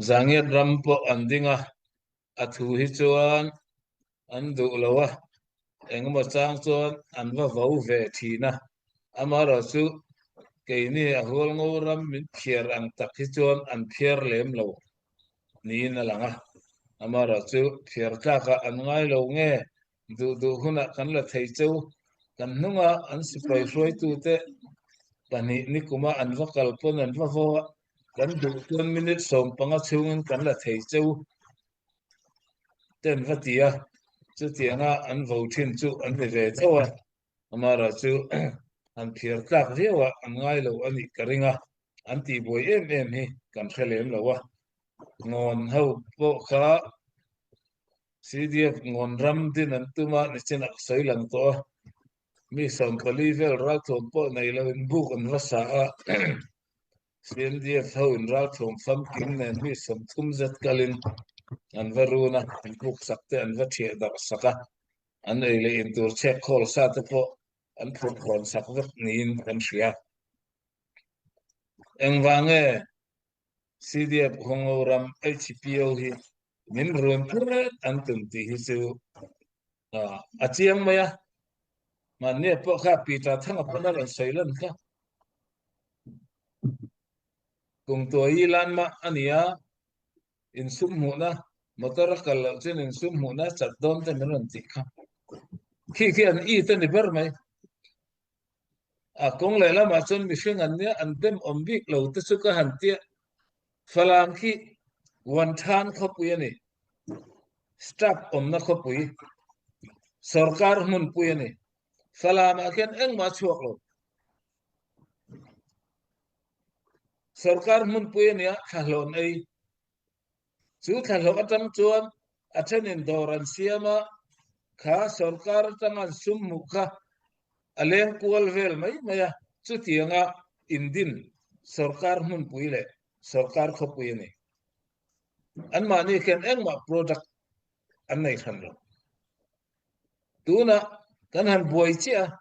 Zangiat ram pawh an ding a, a thu hi chuan an duh lo a, engemaw chang chuan an va vo ve thin a. Amaherawh chu keini a hualngo ram min phiar ang tak hi chuan an phiar lem lo niin a lang a. Amaherawh chu phiar tlakah an ngai lo nge duh duh hunah kan la thei cheu. Kan hnunga an sipai hruaitute pahnih nikuma an va kal pawn an va vaw a, kan duh chuan minute 15 chhungin kan la thei cheu te an va ti a, chutianga an vo thin chu an ni ve tho a, amaherawh chu an phiar tlak viau a, an ngai lo a nih ka ring a, an tihbuai em em hi kan hre lem lo a, ngawn ho pawh kha CDF ngawn ram din an tum a, nichin a ka sawi lang tawh a, mi 14 vel ralthuam pawh nei lo in buk an va sa a, CNDF ho in ralthuam famkim nen mi 30 zet kalin an va run a, an buk sak te an va thiah darh sak a, an ei leh in tur chhek khawl sa te pawh an phurh hawn sak vek niin kan hria. Engvang nge CDF Huango ram HPO hi min run phet an tum tih hi chu a chiang mai a. Mahnia pawh kha Peter Thanga pawn a rawn sawi lan kha. Kumtuai lan mah a ni a, insum hmuhna motor a kal loh chuan insum hmuhna chat dawn te min rawn tih kha. Khi khi an it a ni ber mai. A kawng leh lamah chuan mihring an nia an dem awm bik lo te chu ka han tia. Falam khi Wanthan khawpui a ni. Staff awmna khawpui, sorkar hmunpui a ni. Falamah khian engmah a chhuak lo. Sorkar hmunpui a nia thlahlawh an ei. Chu thlahlawh atang chuan a thenin dawr an siam a, kha sorkar atanga an sum hmuh kha a leng kual vel mai mai a, chutianga indin sorkar hmunpui leh sorkar khawpui a ni. Anmahni khian engmah product an nei hran lo. Tunah kan han buai chiah a,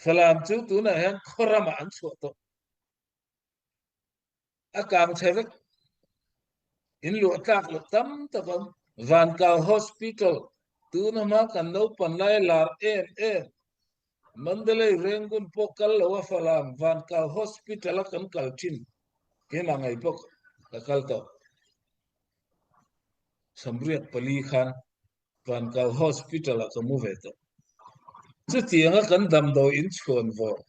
Falam chu tunah hian khaw ramah an chhuah tawh. A kang chhe vek. In luah tlak loh tam tak awm. Vankau Hospital tuna hma kan naupan lai lar em em. Mandalay Rangoon pawh kal lo a Falam Vankau Hospital a kan kal thin. Keimah ngei pawh ka kal tawh. 84 khan Vankau Hospital ah ka mu ve tawh. Chutianga kan damdawi in chhuan vawr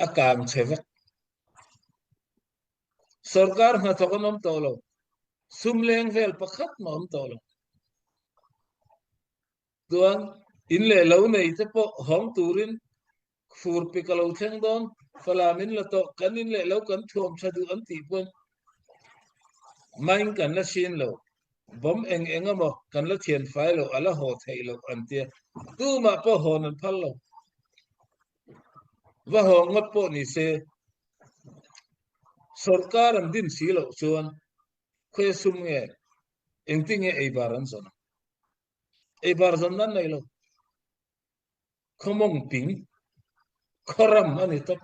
a kang chhe vek. Sorkar hnathawk an awm tawh lo. Sum leng vel pakhat mah awm tawh lo. Chuan in leh lo nei te pawh hawng turin fur pik a lo thleng dawn, Falam in la tawh, kan in leh lo kan thuam tha duh an tih pawn main kan la hrin lo, bomb eng eng emaw kan la thian fai lo, a la haw theih loh an tia, tumah pawh hawn an phal lo. Va haw ngawt pawh ni se, sorkar an din si loh chuan khawi a sum nge, engtin nge eibar an zawn ang? Eibar zawn nan nei lo. Khawmawng ping, khawram a ni tawp.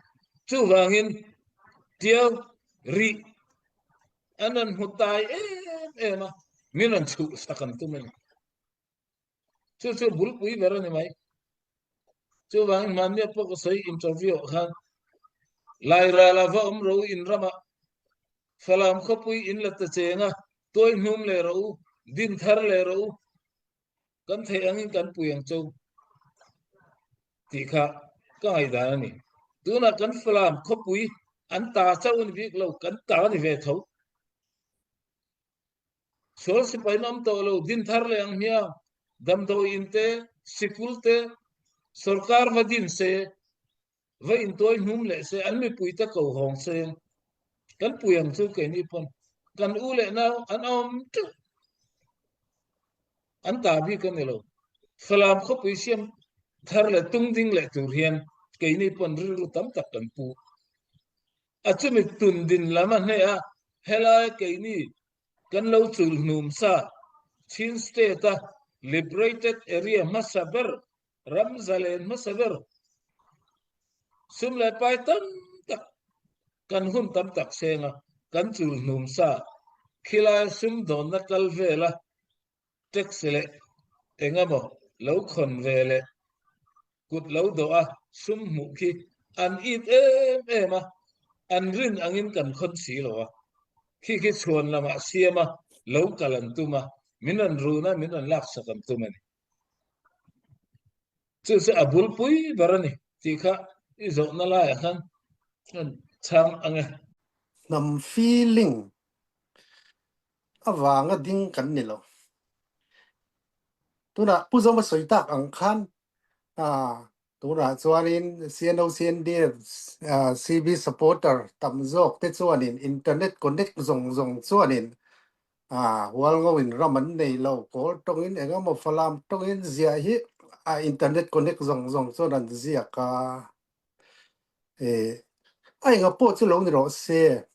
Chuvangin Tiau rih an rawn hmu tai em em a, min rawn chhuhsak an tum a ni. Chu chu bulpui ber a ni mai. Chuvangin hmannia pawh ka sawi interview ah khan Lairala va awm ro in ramah Falam khawpui in la ta cheng a, tuai hnum leh rawh u, din thar leh rawh u, kan theih angin kan pui ang cho tih kha ka ngaihdan a ni. Tunah kan Falam khawpui an ta chauh a ni bik lo, kan ta a ni ve tho. Sual sipai an awm tawh lo, din thar leh ang hmiang, damdawi in te, sikul te, sorkar va din se, va intuai hnum leh se, an mipui te ko hawng se, kan pui ang chu keini pawn kan u leh nau an awm teuh. An ta bik a ni lo. Falam khawpui siam thar leh tung ding leh tur hian keini pawn rilru tam tak kan pu. A chumi tun din lam a hneh a, helai keini kan lo chul hnum sa Chin State a Liberated Area hmasa ber, ram zalen hmasa ber, sum leh pai tam tak kan hun tam tak seng a. Kan chul hnum sa khilai sumdawnna kal vela tax leh engemaw lo khawn ve leh kut lo dawh a sum hmuh khi an it em em a, an rin angin kan khawn si lo a. Khi khi chhuan lamah siam a lo kal an tum a, min rawn run a, min rawn laksak an tum a ni. Chu chu a bulpui ber a ni tih kha i zawhna laiah khan rawn chhang ang e. Hnam feeling avanga ding kan ni lo. Tunah Pu Zoma sawi tak ang khan tunah chuanin CNO, CNDF, CB supporter tam zawk te chuanin internet connect zawng zawng chuanin Hualngo in ram an nei lo, Kawl tawngin eng emaw Falam tawngin ziah hi a internet connect zawng zawng chuan an ziak a. A enga pawh chu lo ni rawh se.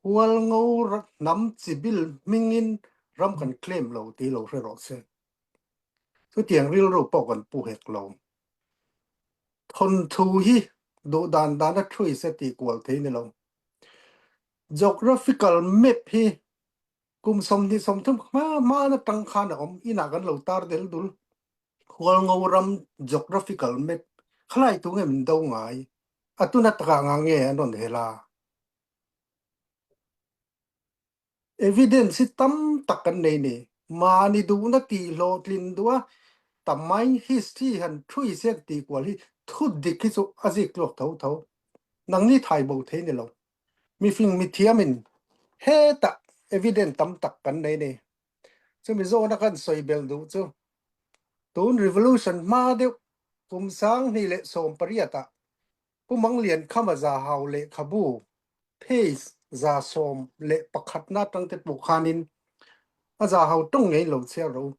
Hualngo hnam chibil hmingin ram kan claim lo tih lo hre rawh se. Chutiang rilru pawh kan pu hek lo. Thawnthu hi duh dan dana thui se tih kual thei ni lo. Geographical map hi kum 20 30 hma hma na tang khan a awm. Inah kan lo tar del dul. Hualngo ram geographical map khalai tu nge min do ngai? A tuna takah nga nge an rawn hel a? Evidence hi tam tak kan nei ni. Mahni duhna tih hlawhtlin duh a, tamai history han thui siak tih kual hi thu dik hi chu a zik tluak tho tho. Nangni thai bo thei ni lo. Mifing mithiamin hetah evidence tam tak kan nei ni. Chumi zawna kan sawi belh duh chu tun revolution hma deuh kum 2018 ah Pu Manglian Khama Zahau lehkhabu page 111 na atang te pawh khanin a Zahau tawng ngei lo chhiar ro.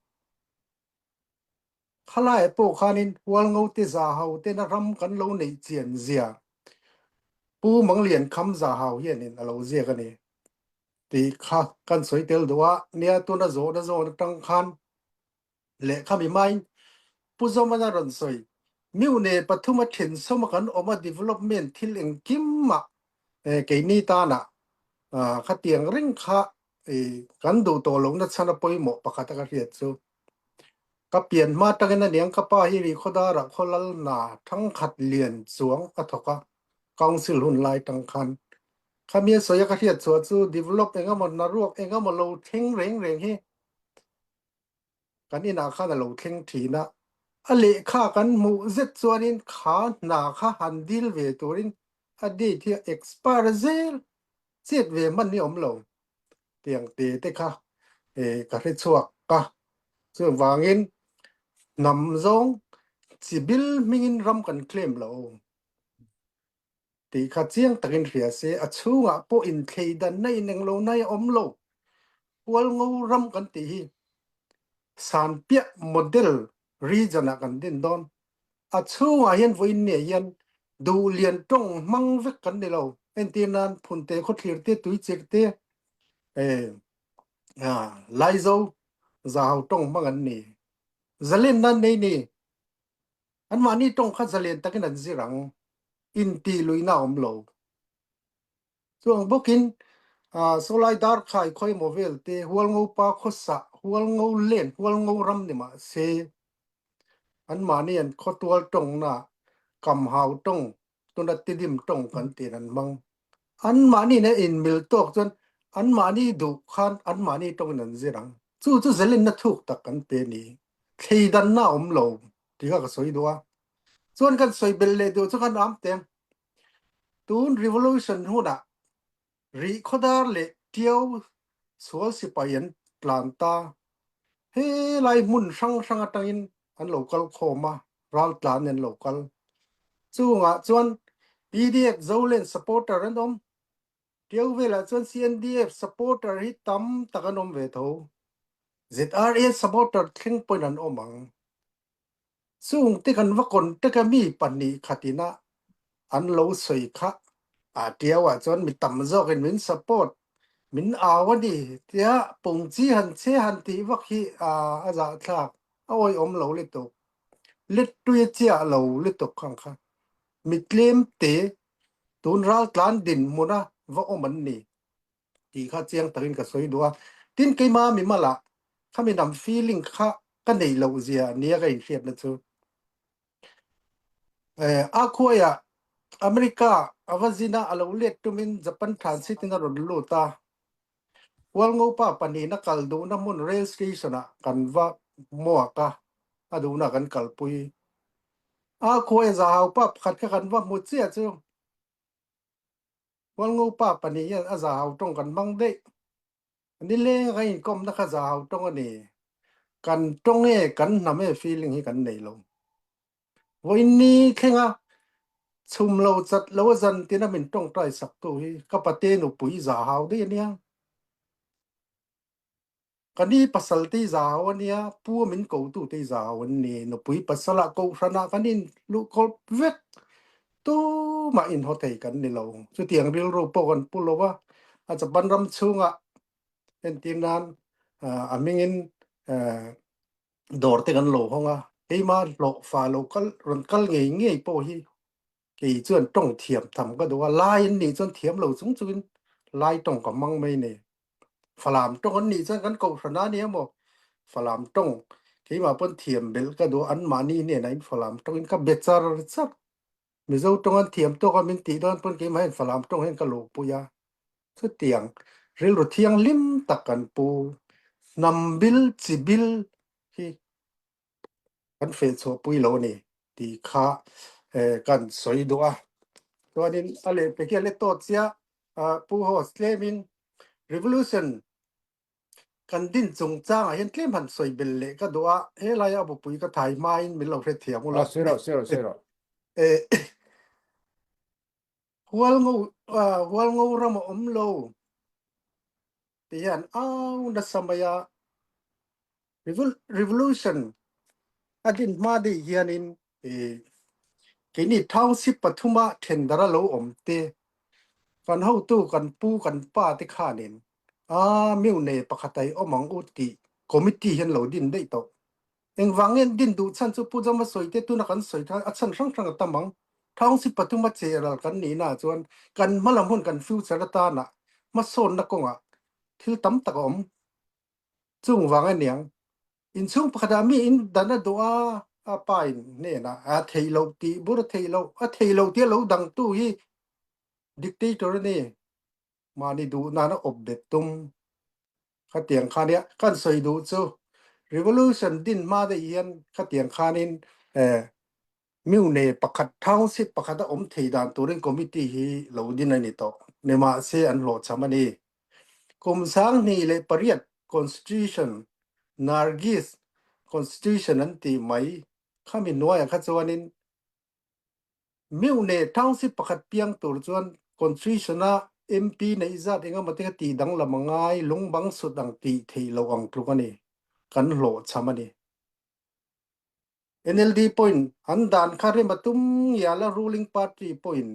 Khalaiah pawh khanin Hualngo te Zahau tena ram kan lo neih chian zia Pu Manglian Kham Zahau hianin a lo ziak a ni tih kha kan sawi tel duh a, nia tuna zawhna zawn atang khan Lehkha mi hmain Pu Zawmana rawn sawi, Mune pathuma thensawm a kan awm a development thil engkimah keini tanah khatiang reng kha kan duh tawh lohna chhan a pawimawh pakhat a ka hriat chu. Ka pian hma atangin aniang ka pa hi Rihkhawdarah khawlal hna thangkhat lian chuang a thawk a, council hun lai tang khan. Khami a sawi a ka hriat chhuah chu develop engemaw hnaruak engemaw lo thleng reng reng hi Kan inah khan a lo thleng thin a, a lehkha kan hmuh zet chuanin kha hna kha han dil ve turin a date hi a expire zel, chet ve hman hi a awm lo tiang te te kha ka hre chhuak a. Chuvangin hnam zawng chibil hmingin ram kan claim lo. Tih kha chiang takin hria se, a chhungah pawh inthleidanna inenglo nai a awm lo. Hualngo ram kan tih hi Sanpiah model region ah kan din dawn. A chhungah hian vawiin nia hian duhlian tawng hmang vek kan ni lo. Entir nan Phunte khawthlir te, Tuichek te, Laizo, Zahau tawng hmang an ni. Zalenna an nei ni. Anmahni tawng kha zalen takin an zir ang, intih luihna a awm lo. Chuang bawkin sawlai darkhai khawimaw vel te, Hualngo pa khawsah, Hualngo len, Hualngo ram ni mah se, anmahni an khawtual tawngna, kamhau tawng, tuna tidim tawng kan tiin an hmang. Anmahni nen inmil tawk chuan anmahni duh khan anmahni tawngin an zir ang. Chu chu zelenna thuk tak kan pe a ni. Thleidanna a awm lo tih kha ka sawi duh a. Chuan kan sawi belh leh duh chu kan am teng. Tun revolution hunah Rih khawdar leh Tiau sual sipai an tlan ta. Helai hmun hrang hrang atangin an lo kal khawm a, raltlan an lo kal. Chungah chuan PDF Zolen supporter an awm. Tiau velah chuan CNDF supporter hi tam tak an awm ve tho. ZRA supporter thleng pawhin an awm ang. Chungte kan va contact a mi pahnih khatin a an lo sawi kha a tiau ah chuan mi tam zawkin min support min au a ni tia pungchi han che han tih vak hi a zahthlak a awihawm lo lutuk let tui a chiah lo lutuk ang kha mi tlem te tun raltlan dinhmun a. va awm an ni tih kha chiang takin ka sawi duh a. Tin, keima mimalah khami hnam feeling kha ka neih loh zia nia ka inhriatna chu. A khuaiah America a va zin a, a lo let tumin Japan transit in a rawn lut a. Hualngopa pahnihna kal duhna hmun rail station ah kan va hmuak a, a duhna kan kalpui. A khuaia zahaupa pakhat kha kan va hmu chiah chu Hualngopa pahnih hian a zahau tawng kan hmang daih. Nileng a kan inkawmna kha zahau tawng a ni. Kan tawng e, kan hnam e feeling hi kan nei lo. Vawiinni thlenga chhum lo chat lo a zan tina min tawngtai saktu hi ka pate nupui zahau daih a nia. Ka ni pasal te i zahau a nia, pu a min kotu te i zahau an ni. Nupui pasal ah kohhran ah kan in luh kawp vek. Tumah in haw thei kan ni lo. Chutiang rilru pawh kan pu lo a, a Japan ram chhungah entir nan a hmingin dawr te kan lo hawng a, keimah hlawhfa lo kal rawn kal ngei ngei pawh hi kei chuan tawng thiam tham ka duh a, lai an nih chuan thiam lo chung chungin lai tawng ka hmang mai nei. Falam tawng an nih chuan kan kohhran a nia maw? Falam tawng keimah pawn thiam belh ka duh a, anmahni hnenah in Falam tawngin ka be char char. Mizo tawng an thiam tawk a min tih dawn pawn keimah hian Falam tawng hian ka luhpui a. Chutiang rilru thianghlim tak kan pu. Hnam bil, chi bil hi kan feh chhuahpui lo a ni tih kha kan sawi duh a. Chuanin a lehpek hi a let tawh chiah Pu Host tlemin Revolution kan din chungchangah hian tlem han sawi bel leh ka duh a, helaia a bupui ka thai hmain min lo hrethiam ula. Sawi rawh, sawi rawh, sawi rawh. Hualngo Hualngo ram a awm lo ti hian au nasa mai a, Revolution a din hma deuh hianin keini township pathuma thendar a lo awm te kan hotu kan pu kan pa te khanin a miune pakhat ai awm ang u tih committee hian lo din daih tawh. Engvang nge an din duh chhan chu Pu Jama sawi te tuna kan sawi khan a chhan hrang hrang a tam ang. Township pathuma che ral kan nihna ah chuan kan hmalam hun kan future atana hmasawnna kawngah thil tam tak a awm. Chung vang a niang. Inchhung pakhatah mi in dan a duh a, a pa in hnenah a theih loh tih bur a theih loh, a theih loh tia lo dangtu hi dictator a ni. Mahni duh nan a awp bet tum. Khatiang khan nia kan sawi duh chu revolution din hma daih hian khatiang khanin eh mune pakhat township pakhat a awm thei dan turin committee hi lo din a ni tawh. Nimahse an hlawhchham a ni. Kum 2008 constitution Nargis constitution an tih mai khami hnuaiah kha chuanin Mune township pakhat piang tur chuan constitution-a MP neih zat engemaw te kha tih danglam a ngai, lungbang sut ang tih theih loh ang tluk a ni. Kan hlawhchham a ni. NLD pawhin an dan kha rem a tum ngial a, ruling party pawhin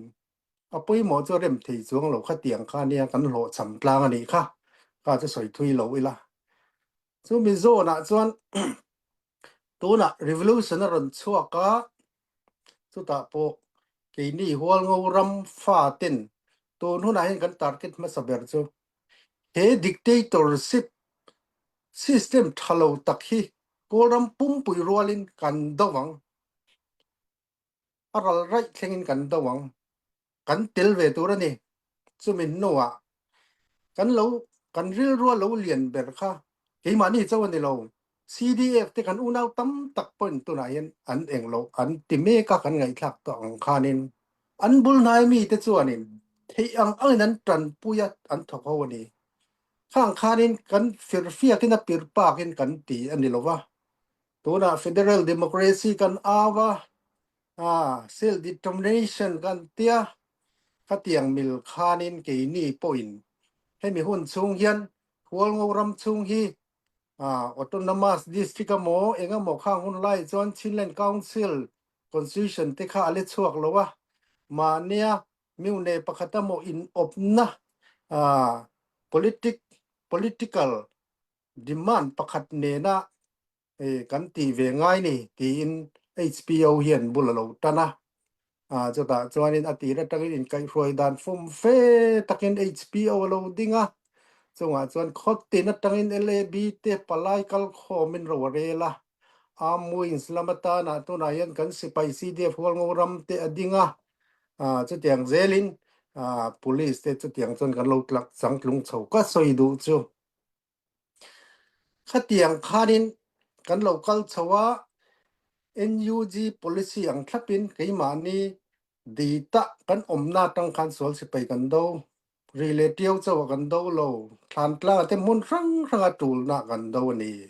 a pawimawh chu a rem thei chuang lo kha tiang kha nia kan hlawhchham tlang a nih kha, kha chu sawi thui lo ila. Chumi zawnah chuan tunah revolution a rawn chhuak a, chutah pawh keini Hualngo ram fa ten tun hunah hian kan target hmasa ber chu he dictatorship system tha lo tak hi Kawlram pumpui rualin kan do ang, a ral raih thlengin kan do ang. Kan tel ve tur a ni. Chumi hnuah kan lo kan rilrua lo lian ber kha keimahni chauh a ni lo. CDF te kan unau tam tak pawhin tunah hian an eng lo an ti mek a kan ngaihthlak tawh ang khanin an bul hnai mite chuanin theih ang angin an tanpui a an thawk ho a ni. Khang khanin kan firfiakin a pirpakin kan ti a ni lo va. Tunah Federal Democracy kan au a, self determination kan tia, khatiang mil khanin keini pawhin hemi hun chhung hian Hualngo ram chhung hi Autonomous District emaw eng emaw khang hun lai chuan Chinland Council Constitution te kha a le chhuak lo a, mahnia miune pakhat emaw inawpna politic political demand pakhat nena kan tih ve ngai ni tiin HPO hian bul a lo tan a. Chutah chuanin a tir atangin inkaihhruai dan fum fe takin HPO a lo ding a, chungah chuan khaw tin atangin LAB te palai kal khawmin ro a rel a. Armed Wings lam atana tunah hian kan sipai CDF Hualngo ram te a ding a, chutiang zelin Police te chutiang chuan kan lo tlak changtlung chho ka sawi duh chu. Khatiang khanin kan lo kal chho a, NUG policy ang thlapin keimahni dita kan awmna atang khan sual sipai kan do, ri leh ṭiau chauh ah kan do lo, thlantlang ah te hmun hrang hranga ṭulna kan do a ni.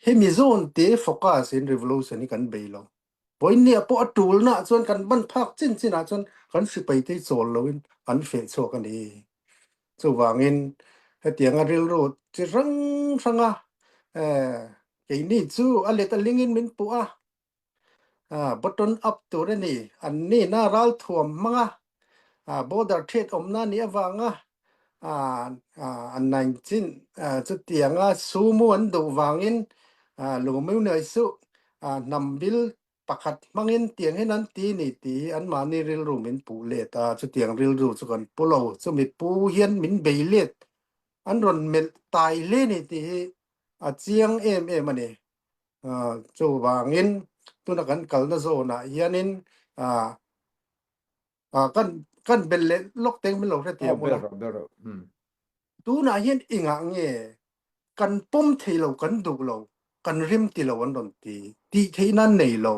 Hemi zawn te focus in revolution hi kan bei lo. Vawiinniah pawh a ṭulna ah chuan kan ban phak chin chin ah chuan kan sipai te hi chawl loin an feh chhuak a ni. Chuvangin hetianga rilru chi hrang hranga keini chu a let a lingin min puh a, button up tur a ni. An nihna ralthuam hmanga border ṭhiat awmna nih avanga an nain chutianga sumo an duh vangin lungmiu nei suh hnam bil pakhat hmangin tiang hian an ti ni tih hi anmahni rilru min puh let a, chutiang rilru chu kan pu lo. Chumi pu hian min bei let, an rawn melh tai hle ni tih hi a chiang em em a ni. Chuvangin tuna kan kalna zawnah hianin kan kan bel leh lawk teng min lo hre thiam ula. Tunah hian engah nge kan pawm thei lo, kan duh lo, kan rim ti lo an rawn ti, tih theihna an nei lo.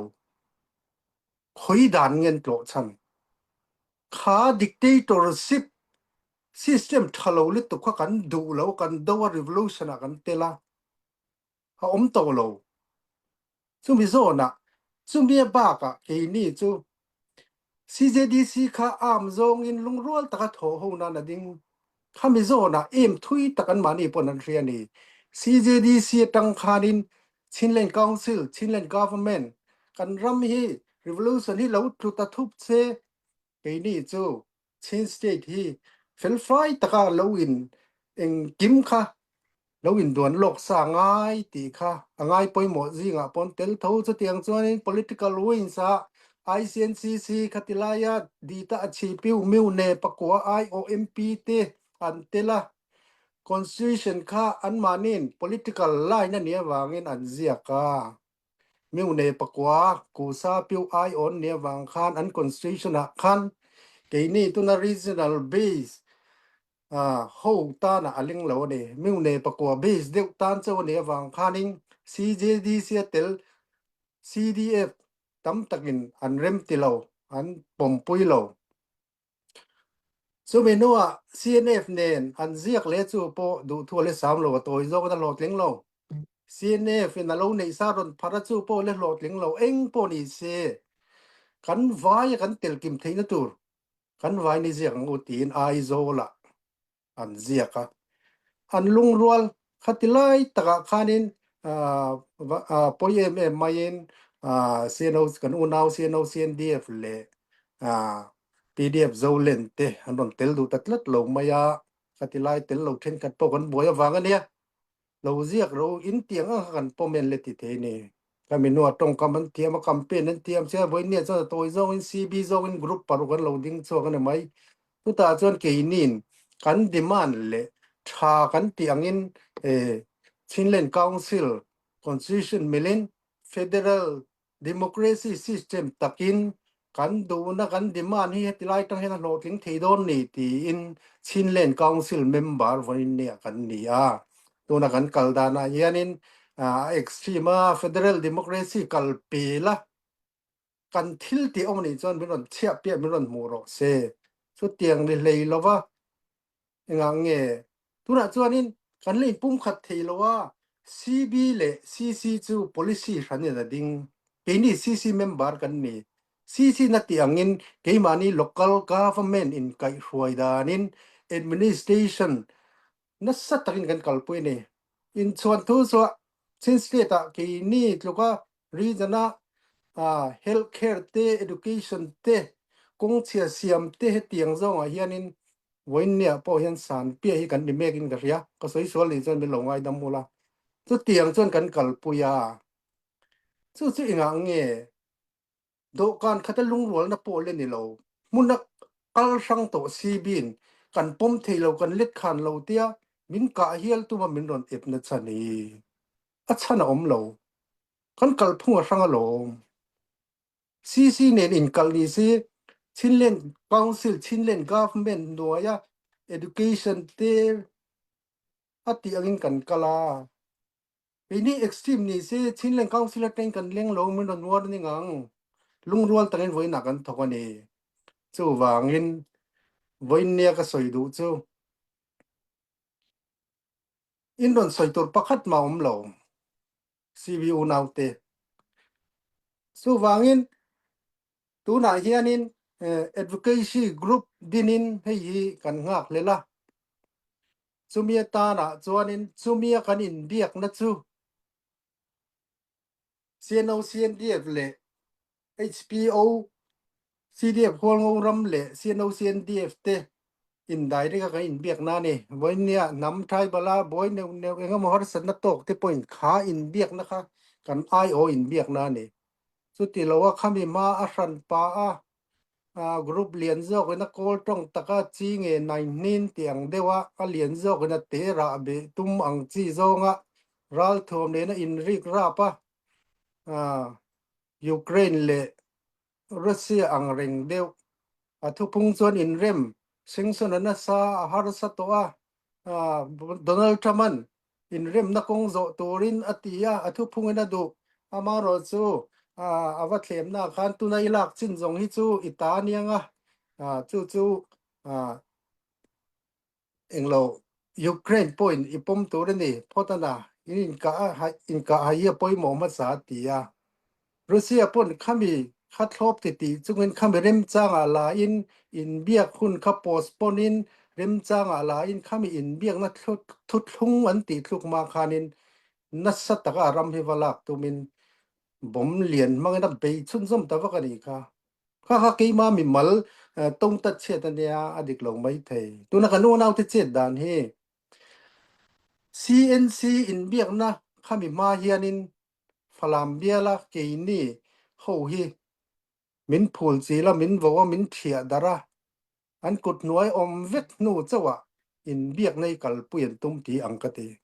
Khawi dan nge an tlawh chhan? Kha dictatorship system tha lo lutuk kha kan duh lo, kan do a, revolution ah kan tel a, a awm tawh lo. Chumi zawnah, chumi a bakah keini chu CJDC kha arm zawngin lungrual taka thawh ho nan a ding. Khami zawnah em thui tak anmahni pawn an hria a ni. CJDC atang khanin Chinland Council, Chinland Government, kan ram hi revolution hi lo tlu ta thup che, keini chu Chin State hi felfai taka lo in engkim kha lo induan lawk sa ngai tih kha a ngai pawimawh zingah pawn tel tho. Chutiang chuanin political wings ah ICNCC khati laia dita a chhipiu miu ne pakua IOMP te an tel a, Constitution kha anmahniin political line a nih avangin an ziak a. Miu ne pakua kusa piu ai awn nih avang khan an Constitution ah khan keini tuna regional base ho tanah a ling lo a ni. Miu ne pakua base deuh tan chauh a nih avang khanin CJDC a tel CDF tam takin an rem ti lo, an pawmpui lo. Chumi hnuah CNF nen an ziak leh chu pawh duhthu a le sam lo, a tawi zawk in a hlawhtling lo. CNF in a lo neih sa rawn phar a chu pawh le hlawhtling lo, eng pawh ni se kan vai a kan tel kim theihna tur kan vai ni ziak ang u tiin Aizawl ah an ziak a. An lungrual khati lai takah khanin pawi em em maiin CNO kan unau CNO CNDF leh PDF Zolen te an rawn tel duh ta tlat lo mai a, khati lai tel lo thenkhat pawh kan buai avang a nia. Lo ziak ro in tiang ang kha kan pawm en le ti thei ni. Ka minu a tawngkam an thiam a, campaign an thiam sia vawinia chuan a tawi zawngin CB zawngin group paruk an lo ding chhuak a ni mai. Chutah chuan keiniin kan demand leh tha kan tih angin Chinland Council Constitution milin Federal Democracy system takin kan duhna kan demand hi heti lai tang hian a hlawhtling thei dawn ni tiin Chinland Council member vawinia kan ni a. Tuna kan kal danah hianin a extreme a Federal Democracy kal pel a, kan thil tih awm anih chuan min rawn chhiah piah min rawn hmuh rawh se. Chutiang ni hlei lova engah nge tunah chuanin kan la inpumkhat thei lo a, CB leh CC chu policy hran in a ding. Keini CC member kan ni. CC na tih angin keimahni local government in kaihhruai danin administration nasa takin kan kalpui a ni. Inchhuan thu chuah Chin State ah keini tluka Region a health care te, education te, kawng chhia siam te hetiang zawngah hianin vawiinniah pawh hian san piah hi kan ni mekin ka hria. Ka sawi sual nih chuan min lo ngaidam ula. Chutiang chuan kan kalpui a. Chu chu engah nge? Dawhkan khata lungrualna pawh la ni lo. Hmuna kal hrang tawh si bin kan pawm thei lo, kan let khan lo tia min kah hial tuma min rawn ep na chhan hi a chhan a awm lo. Kan kalphung a hrang alawm. CC nen inkal ni si Chinland Council, Chinland Government hnuaia Education te a tih angin kan kal a. Keini extreme ni si Chinland Council atangin kan leng lo min rawn warning ang. Lungrual takin vawiinah kan thawk a ni. Chuvangin vawiin nia ka sawi duh chu in rawn sawi tur pakhat mah awm lo. CV unaute. Chuvangin tunah hianin advocacy group dinin hei hi kan nghak hlel a. Chumi atanah chuanin chumia kan inbiakna chu CNO, CNDF leh HPO, CDF Hualngo ram leh CNO, CNDF te indirect a kan inbiakna a ni. Vawinia hnam tribal a buai neuh neuh engemaw harsatna tawk te pawhin kha inbiakna kha kan aiawh inbiakna a ni. Chuti lo a khami hma a hran pa a group lian zawkin a kawl tawng taka chi nge naihnin tih ang deuha a lian zawkin a te rah beh tum ang chi zawnga ralthuam nena inrik rap a Ukraine leh Russia ang reng deuh a thuphung chuan inrem sengsawn a nasa a harsa tawh a Donald Trump-a'n inremna kawng zawh turin a ti a, a thuphungin a duh. Amaherawh chu a va thlemna khan tuna i lak chin zawng hi chu i ta aniang a, chu chu englo Ukraine pawhin i pawm tur a ni phawt a na, in inkah hai hi a pawimawh hmasa a ti a. Russia pawn khami kha thlawp ti tih chungin khami remchangah la in inbiak hun kha postpone in remchangah la in khami inbiakna thuthlung an tih thluk hma khanin nasa taka a ram hi va lak tumin bomb lian hmangin a bei chhunzawm ta vak a nih kha. Kha kha keima mimal tawngtat chhiat a nia a dik lo maithei. Tuna kan unaute chet dan hi CNC inbiakna khami hma hianin Falam biala keini ho hi min phul chil a, min vo a, min thiah darh a, an kut hnuai awm vek hnu chauhah inbiakna hi kalpui an tum ti ang ka ti.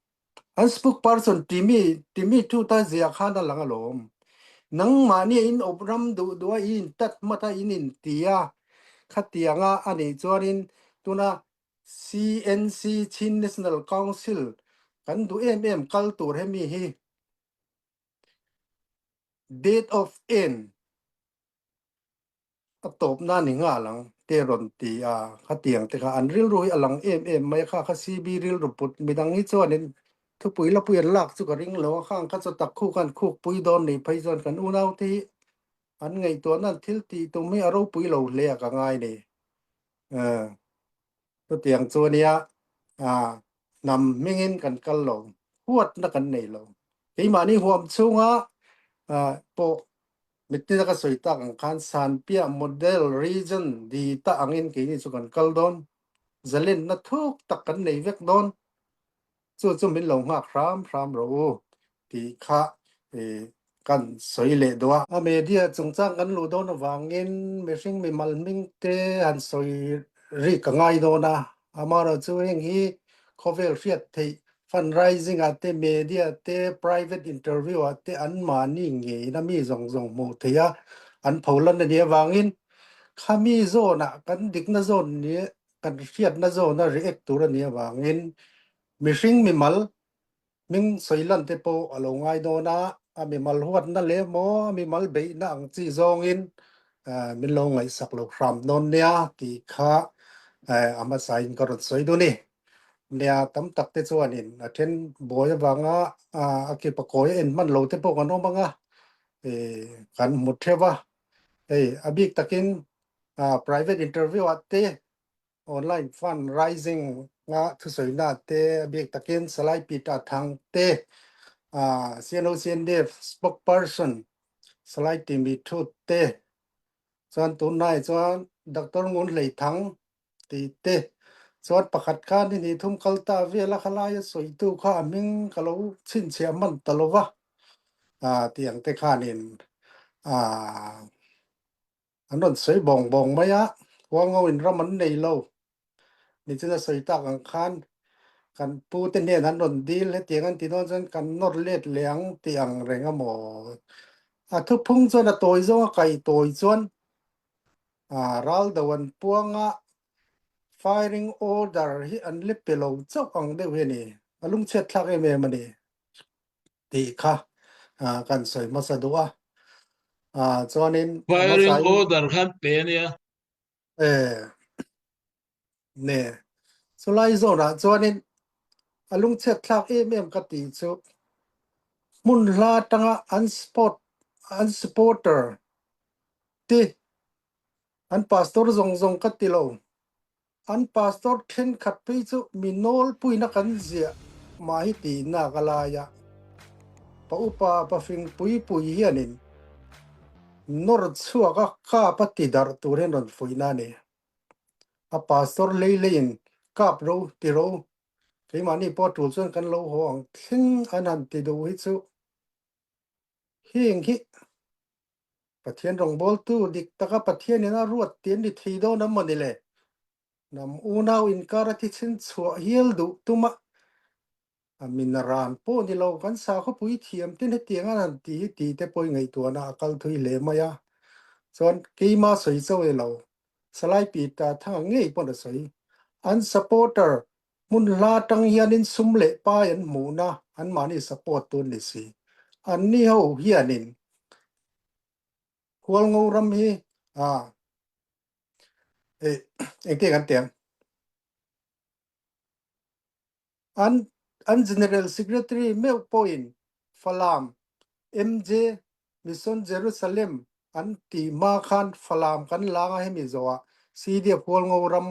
An spokesperson timi timi thu ta ziah khan a lang alawm. Nangmahnia in awp ram duh duh a, i intat hmat a, in inti a, khatianga a nih chuanin tuna CNC Chin National Council kan duh em em kal tur hemi hi Date of end a tawpna ni nghal ang te rawn ti a, khatiang te kha an rilru hi a lang em em mai a, kha kha CB rilru put midang hi chuanin thupui lapui an lak chu ka ring lo a, khang kha chu tak khuk an khukpui dawn nih phei chuan kan unaute hi an ngaihtuahna an thil tih tum hi a ropui lo hle a ka ngai ni. Chutiang chu ania hnam hmingin kan kal lo, huatna kan nei lo. Keimahni huam chhunga pawh mittina ka sawi tak ang khan Sanpiah Model Region di ta angin keini chu kan kal dawn. Zalenna thuk tak kan nei vek dawn. Chu chu min lo nghak hram hram rawh u tih kha kan sawi leh duh a. A media chungchang kan luh dawn avangin mihring mimal hming te han sawi rik a ngai dawn a, amaherawh chu heng hi khawvel hriat theih fundraising ah te, media te, private interview ah te anmahni ngeiin a mi zawng zawng hmuh theih a an pholan a nih avangin khami zawnah kan dikna zawn ni kan hriatna zawna react tur a nih avangin mihring mimal hming sawi lan te pawh a lo ngai dawn a, a mimal huatna leh emaw a mimal beihna ang chi zawngin min lo ngaihsak lo hram dawn nia tih kha a hmasain ka rawn sawi dun i. Nia tam tak te chuanin a then buai avanga a kipa kawi a en hman lo te pawh kan awm ang a, kan hmu theuh a, hei a bik takin private interview ah te online fund raising nga thusawi na te a bik takin Salai Peter Thang te CNO CNDF spokesperson Salai Timi Thut te chuan tunlai chuan Doctor Ngun Hlei Thang ti te chuan pakhat kha ni hnih thum kal ta vel a khalai a sawitu kha a hming ka lo chhinchhiah hman ta lova tiang te khanin. An rawn sawi bawng bawng mai a, Hualngo in ram an nei lo. Nichina sawi tak ang khan kan pu te hnen an rawn dil hetiang an ti dawn chuan kan nawr let leh ang tih ang reng a maw? A thuphung chuan a tawi zawng a kai tawi chuan ral do an puang a, firing order hi an la pe lo chauh ang deuh hi a ni. A lungchhiat thlak em em a ni. tih kha kan sawi hmasa duh a. Chuanin a Firing hmasain order khan pe a nia. E ne chulai zawnah chuanin a lungchhiat thlak em em ka tih chu hmun hla atanga an sport an supporter te an pastor zawng zawng ka ti lo. An pastor thenkhat phei chu mi nawlpuina kan ziah mah hi tihnak a lai a, pa upa pafing pui pui hianin nawr chhuak a kap a ti darh tur hian rawn fuihna a ni. A pastor lei leiin kap ro ti ro keimahni pawh a tul chuan kan lo haw ang thleng an han ti duh hi chu heng hi Pathian rawngbawltu dik taka Pathianin a ruat tih an ni thei dawn a maw ni le? Hnam unau inkar a thisen chhuah hial duh tuma a min a ran pawh ni lo kan sakhawpui thiam ten hetiang an han ti hi tih te pawh i ngaihtuahna a kal thui hle mai a. Chuan keima sawi chauh e lo, Salai Peter Thanga ngei pawn a sawi. An supporter hmun hla tang hianin sum leh pai an hmuhna anmahni support tu an ni si. Anni ho hianin Hualngo ram hi ah engtiang kan ti ang? An an General Secretary meuh pawhin Falam MJ Mission Jerusalem an tih hma khan Falam kan lang a hemi zawhah CDF Hualngo ram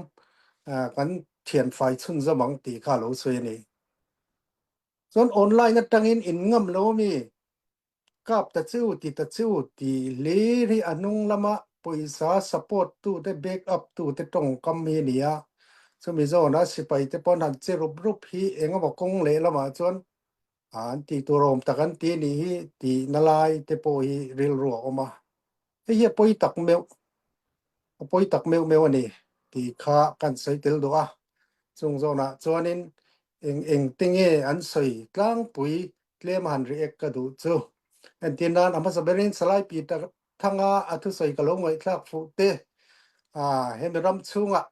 kan thianfai chhunzawm ang tih kha a lo sawi a ni. Chuan online atangin in ngam lo ami kap ta chu ti ta chu ti hlir hi a hnung lama pawisa support tu te back up tu te tawngkam hi a ni a. Chumi zawna sipai te pawn han che rup rup hi engemaw kawng leh lamah chuan an tih tur awm tak an ti anih hi tih na lai te pawh hi rilru a awm a. Hei hi a pawi tak meuh, a pawi tak meuh meuh a ni tih kha kan sawi tel duh a. Chung zawnah chuanin eng eng te nge an sawi tlangpui tlem a han react ka duh chu. Entir nan a hmasa berin Salai Peter Thanga a thusawi ka lo ngaihthlak fuh te, hemi ram chhungah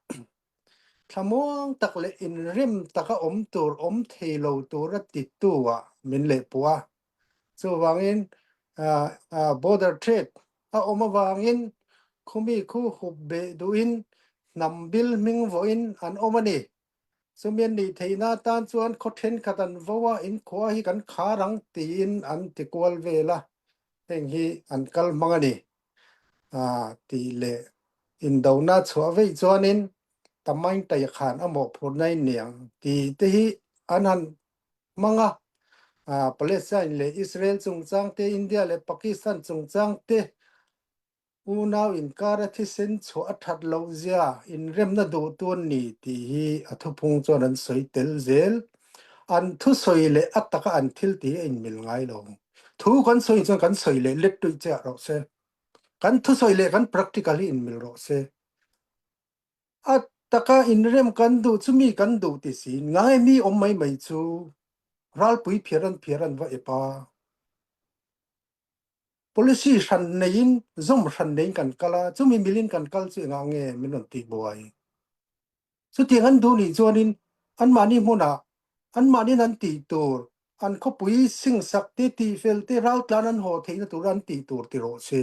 Thlamuang tak leh inrim taka awm tur awm thei lo tura titu ah min lehpuh a. Chuvangin border trade a awm avangin khumi khu hup beh duhin hnam bil hming vawiin an awm a ni. Chumi an nih theihna atan chuan khaw thenkhat an vo a, inkhua hi kan khar ang tiin an ti kual vel a, heng hi an kal hmang a ni. tih leh indona chhuah veih chuanin Tamain Taia khan a mawhphurhna in niang tih te hi an han hmang a. Palestine leh Israel chungchang te, India leh Pakistan chungchang te unau inkara thisen chhuah a that loh zia inremna duh tu an ni tih hi a thuphung chuan an sawi tel zel. An thusawi leh a taka an thil tih hi a inmil ngai lo. Thu kan sawi chuan kan sawi leh let tuih chiah rawh se. Kan thusawi leh kan practical hi inmil rawh se. A taka inrem kan duh chu mi kan duh ti si ngai mi awm mai mai chu ralpui phiar an phiar an va ep a. Policy hran neiin zawm hran neiin kan kal a, chumi milin kan kal chu engah nge min rawn tih buai. Chutiang an duh nih chuanin anmahni hmunah anmahniin an tih tur, an khawpui singsak te, tihfel te, raltlan an haw theihna tura an tih tur ti rawh se.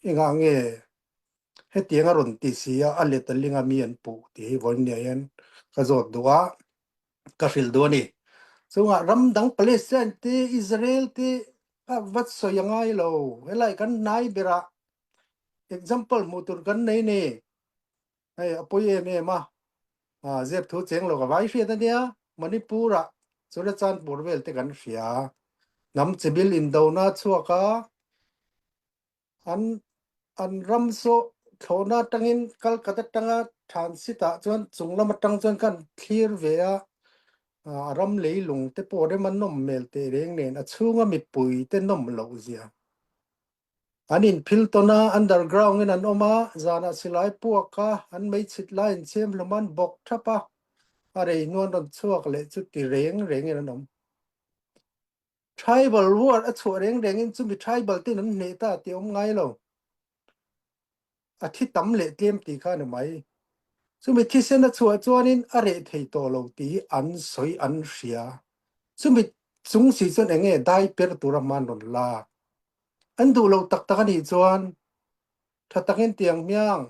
Engah nge hetiang a rawn ti si a, a let a ling a mi an puh tih hi vawiin hian ka zawt duh a, ka hrilh duh a ni. Chungah ram dang Palestine te, Israel te a va sawi a ngai lo. Helai kan hnai berah example hmuh tur kan nei ni. Hei a pawi em em a, zep thu cheng lo ka vai hriat a nia, Manipur ah Churachandpur vel te kan hria, hnam chibil indona chhuak a, an an ram saw thlawhna atangin Calcutta atanga Transit ah chuan chung lam atang chuan kan thlir ve a, a ram leilung te pawh rem a nawm hmel teh reng nen a chhunga mipui te nawm loh zia. An inphil tawn a, underground in an awm a, zanah silai puak a, an meichhit lai in chhem hlawm a, an bawk thap a, a rei hnuan rawn chhuak leh chu ti reng rengin an awm. Tribal war a chhuah reng rengin chumi tribal ten an hneh ta tih a awm ngai lo. A thi tam leh tlem tih kha a ni mai. Chumi thisen a chhuah chuanin a reh thei tawh lo tih hi an sawi an hria. Chumi chung si chuan eng nge dai per tura hman rawn lak. An duh lo tak tak a nih chuan tha takin tiang hmiang.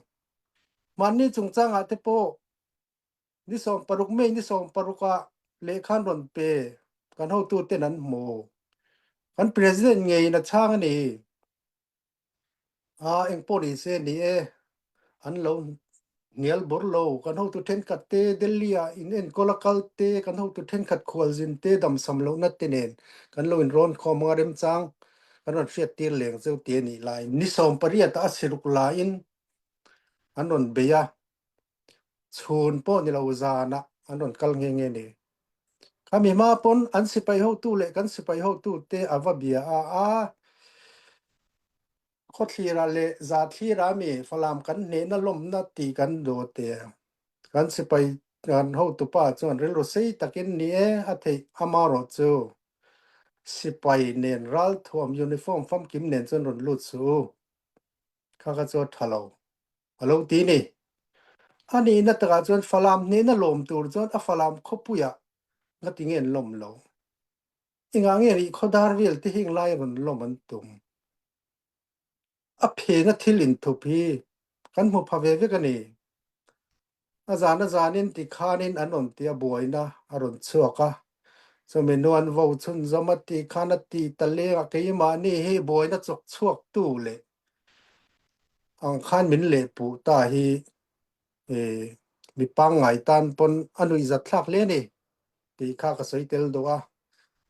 Mahni chungchangah te pawh Ni 16 May ni 16 ah lehkha an rawn pe. Kan hotuten an hmu. Kan president ngeiin a chhang a ni. Ah, engpawh ni se ni e. An lo hnial bur lo. Kan hotu thenkhat te Delhi ah in enkawl a kal te, kan hotu thenkhat khualzin te damsam lohna te nen kan lo inrawn khawm anga remchang kan rawn hriat tir leng cheu ti a nih laiin ni 18 ah a siruk laiin an rawn bei a. Chhun pawh ni lo zanah an rawn kal nghe nghe ni. Khami hma pawn an sipai hotu leh kan sipai hotu te a va bia a, a khawthlirah leh zathlirah mi Falam kan hnehna lawmna tih kan duh te. Kan sipai kan hotupa chuan rilru sei takin ni e a theih amarawh chu sipai nen ralthuam uniform famkim nen chuan rawn lut suh u. Kha kha chu a tha lo. A lo ti ni. A nihna takah chuan Falam hnehna lawm tur chuan a Falam khawpuiah ngati nge an lawm lo? Engah nge rih khawdar vel te heng lai rawn lawm an tum? A phena thil inthup hi kan hmu pha ve vek a ni. A zan a zanin tikhanin an rawn ti a buaina a rawn chhuak a. Chumi nuan vo chhunzawm a tih khan a ti ta leng a, keimahni hi buaina chawk chhuaktu leh ang khan min lehpuh ta hi mi pangngai tan pawn a nuihzat thlak hle a ni tih kha ka sawi tel duh a.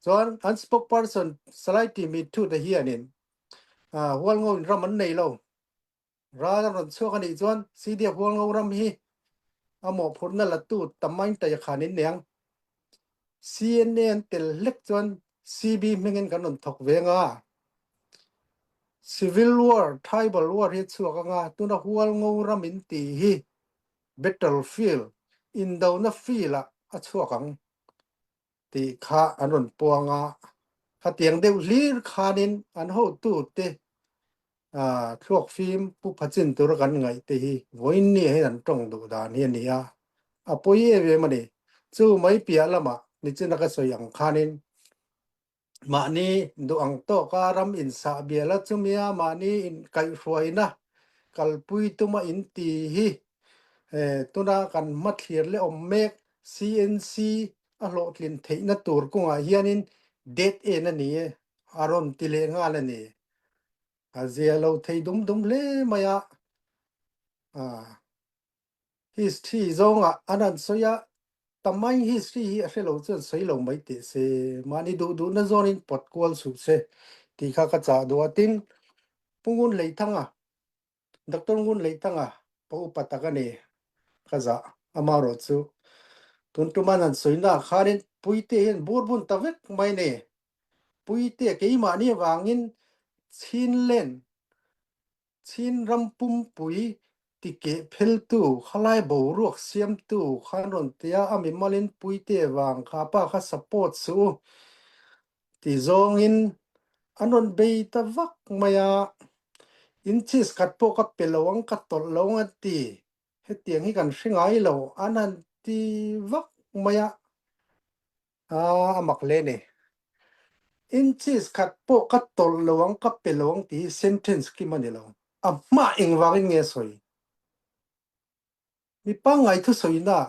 Chuan an spokesperson Salai Timi Thute hianin Hualngo in ram an nei lo. Ral a rawn chhuak a nih chuan CDF Hualngo ram hi a mawhphurhna latu Tamain Tayakhan in niang. CNA an tel hlek chuan CB hmingin kan rawn thawk ve anga. Civil War, Tribal War hi a chhuak anga tuna Hualngo ram in tih hi Battlefield, indona field ah a chhuak ang. tih kha an rawn puang a, khatiang deuh hlir khanin an hotute thluak fim pu phachin tura kan ngaih te hi vawiin ni ah hian an tawng duh dan hi a ni a, a pawi em em a ni. Chu mai piah lamah nichina ka sawi ang khanin mahni duh ang tawka ram insah bial a chumia mahni inkaihhruaina kalpui tuma inti hi tuna kan hmathlir leh awm mek CNC a hlawhtlin theihna tur kawngah hianin dead end a ni e, a rawn ti leh nghal a ni. A zia lo thei dum dum hle mai a. History zawngah an han sawi a, tamai history hi a hre lo chuan sawi lo mai teh se, mahni duh duhna zawnin pawt kual suh se tih kha ka chah duh a. Tin, Pu Ngunleithanga Doctor Ngun Leithanga pa upa tak a ni. Ka zah amarawh chu tun tuman han sawina ah khanin Puite hian bur bun ta vek mai ni. Puite keimahni avangin Chinlen, Chin ram pumpui tikeh pheltu, khalai boruak siamtu khan rawn ti a, a mimalin Puite vang kha pa kha support suh u. Ti zawngin an rawn bei ta vak mai a, inches khat pawh ka pe lo ang, ka tawlh lo ang an ti. Hetiang hi kan hre ngai lo, an han ti vak mai a, aa a mak hle ni. Inches khat pawh ka tawlh lo ang, ka pe lo ang tih hi sentence kim a ni lo. A hma engvangin nge a sawi? Mi pangngai thusawina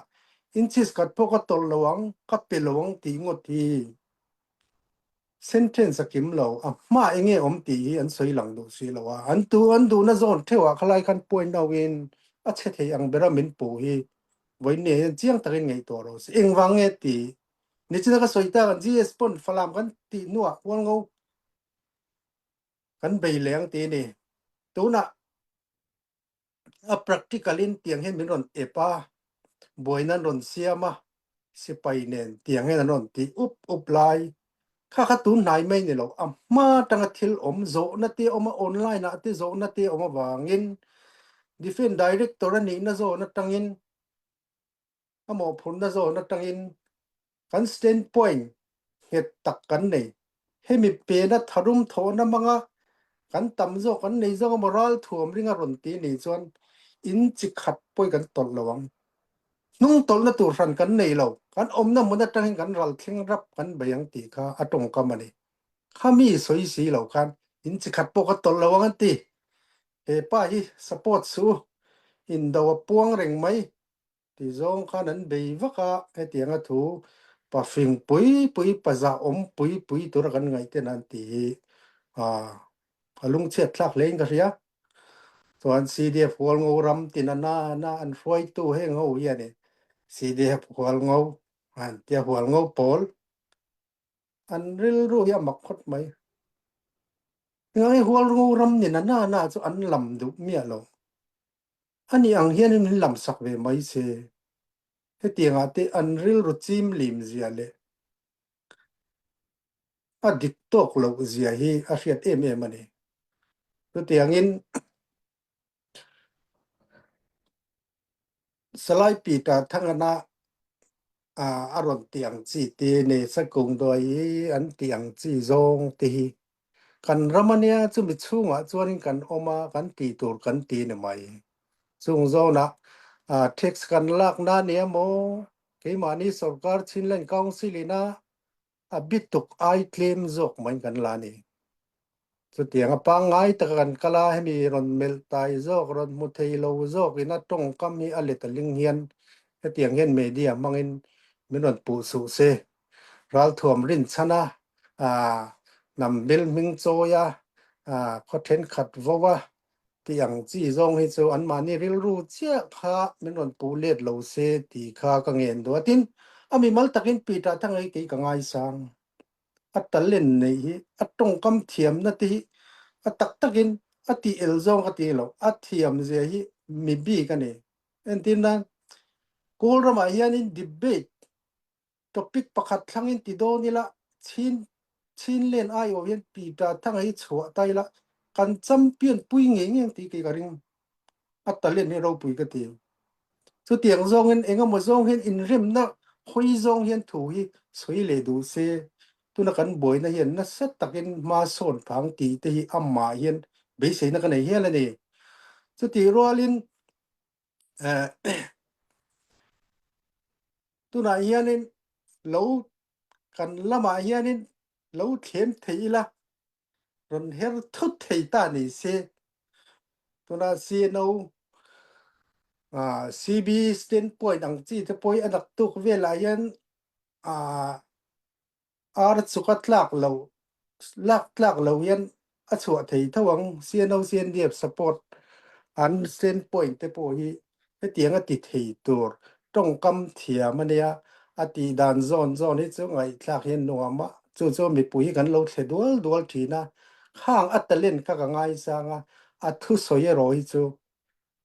inches khat pawh ka tawlh lo ang, ka pe lo ang tih ngawt hi sentence a kim lo, a hma enge awm tih hi an sawi lang duh si lo a, an tu an duhna zawn theuhah khalai khan point out in a chhe thei ang bera min puh hi vawiin nia hian chiang takin ngaihtuah rawh se. Engvang nge tih nichina ka sawi tak an GS pawn Falam kan tih hnuah Hualngo kan bei leh ang tih a ni. Tunah A practical in tiang hian min rawn ep a, buaina an rawn siam a, sipai nen tiang hian an rawn ti up up lai. Kha kha tun hnai mai ni lo, a hma atanga thil awm zawhna te awm a, online ah te zawhna te awm avangin Defence Director a nihna zawn atangin a mawhphurhna zawn atangin kan standpoint nghet tak kan nei. Hemi pena tharum thawhna hmanga kan tam zawk kan nei zawk emaw ralthuam ringa rawn ti nih chuan in chi khat pawh kan tawlh lo ang. Hnung tawlhna tur hran kan nei lo. Kan awmna hmun atangin kan ral thleng rap kan bei ang tih kha a tawngkam a ni. Khami sawi si lo khan in chi khat pawh ka tawlh lo ang an ti. He pa hi support suh u. Indo a puang reng mai. Ti zawng khan an bei vak a, hetianga thu pa fing pui pui, pa zah awm pui pui tura kan ngaih ten an ti hi a lungchhiat thlak hle in ka hria. Chuan CDF Hualngo ram tin a na na an hruaitu heng ho hianin CDF Hualngo an tia Hualngo pawl an rilru hi a mak khawt mai. Engah nge Hualngo ram nin a na na chu an lam duh miah lo. Ani ang hianin min lam sak ve mai se. Hetiangah te an rilru chim lim zia leh a dik tawk loh zia hi a hriat em em a ni. Chutiangin Salai Peter Thangana a rawn ti ang chi te ne Sakung Duai hi an ti ang chi zawng te hi kan ram a nia chumi chhungah chuanin kan awm a kan tih tur kan ti ni mai. Chung zawnah tax kan lakna a nia maw keimahni sorkar Chinland Council ina a bituk ai tlem zawk mai kan la ni. Chutiang a pangngai taka kan kal a, hemi rawn melh tai zawk, rawn hmu thei lo zawk ina tawngkam hi a let a ling hian hetiang hian media hmangin min rawn puh suh se. Ralthuam rinchhan a, hnam bil hming chawi a, khaw thenkhat vo a tih ang chi zawng hi chu anmahni rilru chiah kha min rawn puh let lo se tih kha ka ngen duh a. Tin, a mimal takin Peter Thangei kei ka ngaisang. A talent neih hi, a tawngkam thiamna te hi a tak takin a tih el zawng ka ti lo. A thiam zia hi mi bik a ni. Entir nan, Kawl ramah hianin debate Topic pakhat thlangin ti dawn ila, Chin Chinlen aiawh hian Peter Thanga hi chhuah ta ila, kan champion pui ngei ngei ang tih kei ka ring. A talent hi ropui ka ti. Chutiang zawngin engemaw zawng hian inremna hawi zawng hian thu hi sawi leh duh se, tuna kan buaina hian nasa takin hma sawn phang tih te hi amah hian beiseina ka nei hial a ni. Chutih rualin Tunah hianin lo kan lamah hianin lo thlem thei ila rawn her thut thei ta ni se. Tunah CNO CB standpoint ang chi te pawh hi a naktuk velah hian Ar chuk a tlak lo lak tlak lo hian a chhuah thei tho ang. CNO CNDF support an stand point te pawh hi hetiang a ti thei tur tawngkam thiam a nia. A tih dan zawn zawn hi chu ngaihthlak hian nuam a, chu chu mipui hi kan lo thle dual dual thin a. Khang a talent kha ka ngaisang a, a thusawi erawh hi chu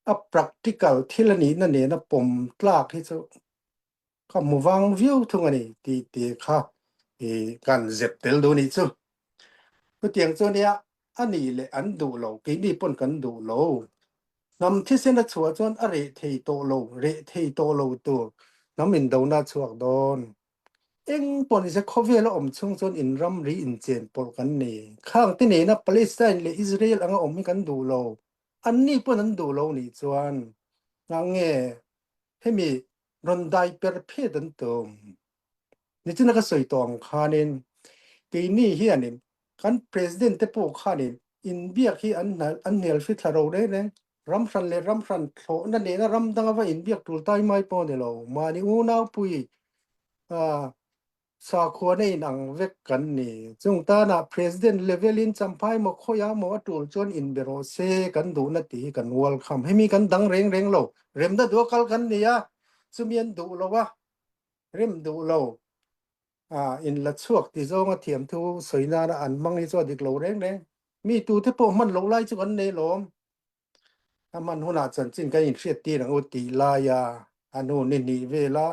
a practical thil a nihna nena pawm tlak hi chu Ka hmu vang viau thung a ni tih te kha i kan zep tel duh nih chu. Chutiang chu nia a nih leh an duh lo, keini pawn kan duh lo. Hnam thisen a chhuah chuan a reh thei tawh lo, reh thei tawh lo tur hnam indona a chhuak dawn. Eng pawh nise khawvel a awm chhung chuan in ramri inchen pawlh kan ni. Khang te nena Palestine leh Israel anga awm hi kan duh lo. Anni pawn an duh lo nih chuan ngah nge hemi rawn dai per phet an tum. Nichina ka sawi tawh ang khanin keini hianin kan president te pawh khanin inbiak hi an an hnial hri thla ro reng reng. Ram hran leh ram hran thlawhna nena ram danga va inbiak tul tai mai pawh a ni lo. Mahni unaupui Sakhuana in ang vek kan ni. Chung tanah President level in Champhai maw khawiah maw a tul chuan inbe rawh se kan duhna tih hi kan welcome. Hemi kan dang reng reng lo. Remna duh a kal kan ni a, chumi an duh lo a, rem duh lo a in la chhuak ti zawnga thiamthu sawi nana an hmang hi chu a dik lo reng reng. Mi tute pawh hman loh lai chu kan nei lawm. A hman hunah chanchin kan inhriat tir ang u tih laia a hnu ni hnih vela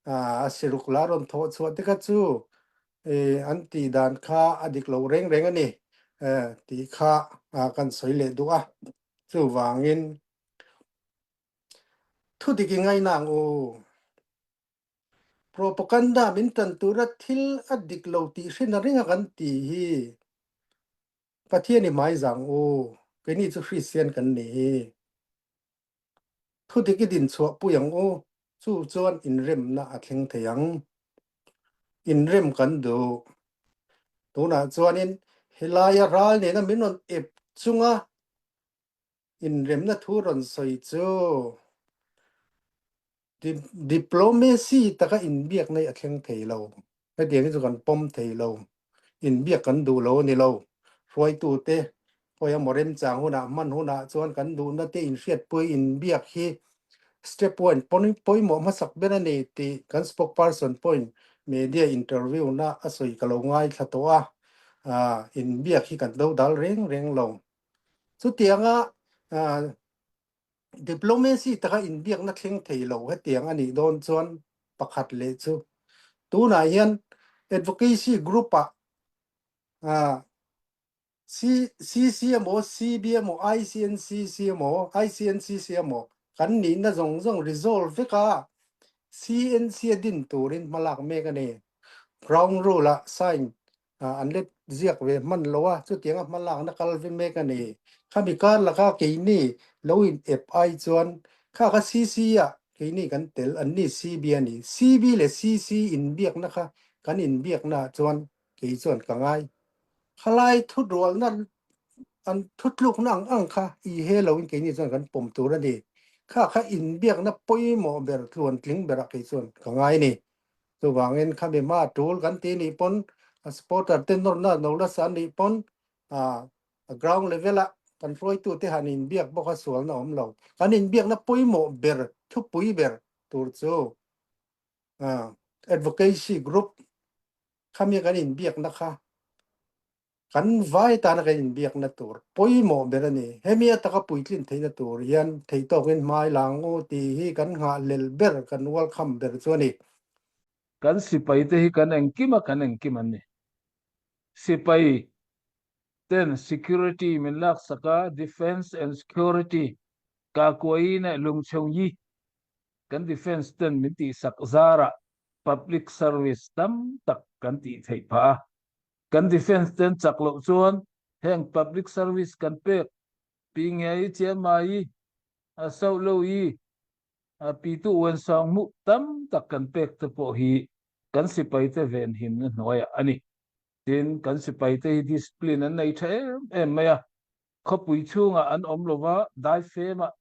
a siruk la rawn thawh chhuah te kha chu. An tih dan kha a dik lo reng reng a ni tih kha kan sawi leh duh a. Chuvangin thu dik i ngaina ang u. Propaganda min tan tura thil a dik lo tih hrin a ring a kan tih hi Pathian i hmaizang u. Keini chu Kristian kan ni hi. Thudik i dinchhuah pui ang u, chu chuan inremna a thleng thei ang. Inrem kan duh. Tunah chuanin helaia ral nena min rawn ep chunga inremna thu rawn sawi chu Diplomacy taka inbiakna hi a thleng thei lo. Hetiang hi chu kan pawm thei lo. Inbiak kan duh lo a ni lo. Hruaitute khawi emaw remchang hunah hman hunah chuan kan duhna te inhriatpui inbiak hi step one pawimawh hmasak ber a ni tih kan spokesperson pawhin media interview na a sawi ka lo ngaithla tawh a. Inbiak hi kan do dal reng reng lo. Chutianga Diplomacy taka inbiakna thleng thei lo hetiang a nih dawn chuan pakhat leh chu tunah hian advocacy group ah CC emaw CB emaw ICNCC emaw ICNCC emaw kan nihna zawng zawng resolve vek a CNC a din turin hmalak mek a ni. Ground rule ah sign an let ziak ve hman lo a, chutianga hma lakna kal ve mek a ni. Khami kar laka keini lo in ep ai chuan kha kha CC ah keini kan tel, an ni CB a ni. CB leh CC inbiakna kha kan inbiakna ah chuan kei chuan ka ngai. Khalai thutrualna an thutlukna ang ang kha i he loin keini chuan kan pawm tur a ni. Kha kha inbiakna pawimawh ber tluantling berah kei chuan ka ngai a ni. Chuvangin khami hma tul kan ti nih pawn a supporter te nawrna no nasa an nih pawn a ground level ah kan hruaitu te han inbiak bawk a sualna awm lo. Kan inbiakna pawimawh ber thupui ber tur chu advocacy group khami kan inbiakna kha Kan vai tana kan inbiakna tur pawimawh ber a ni. Hemi ataka puitlin theihna tur hian theihtawkin hmai lang u tih hi kan nghahhlelh ber, kan welcome ber chu a ni. Kan sipai te hi kan engkim a, kan engkim an ni. Sipai ten security min laksak a, defence and security, Kakuai leh Lungchhungyi kan defence ten min tihsak zarah public service tam tak kan tih theih phah a. Kan defence ten chak loh chuan heng public service kan pek pi ngei Chiangmai a sauh lo i a pitu uansang hmuh tam tak kan pek te pawh hi kan sipai te venhimna hnuaiah a ni. Tin, kan sipai te hi discipline an nei tha em em mai a, khawpui chhungah an awm lova daifemah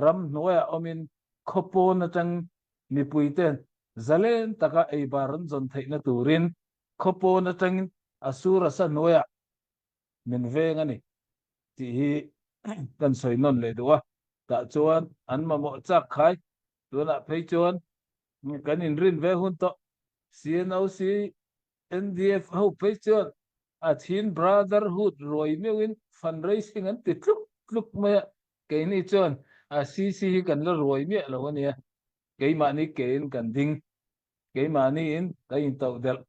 ram hnuaiah awmin khawpawn atang mipui ten zalen taka eibar an zawn theihna turin Khawpawn atangin a sur a sa hnuaiah min veng a ni tih hi kan sawi nawn leh duh a, tah chuan an mamawh chak khai tunah phei chuan kan inrin ve hun tawh. CNOC, NDF ho phei chuan a thin brotherhood ruai meuhin fundraising an ti tluk tluk mai a, keini chuan a CC hi kan la ruai miah lo a nia, keimahni kein kan ding. Keimahniin ka intoh delh.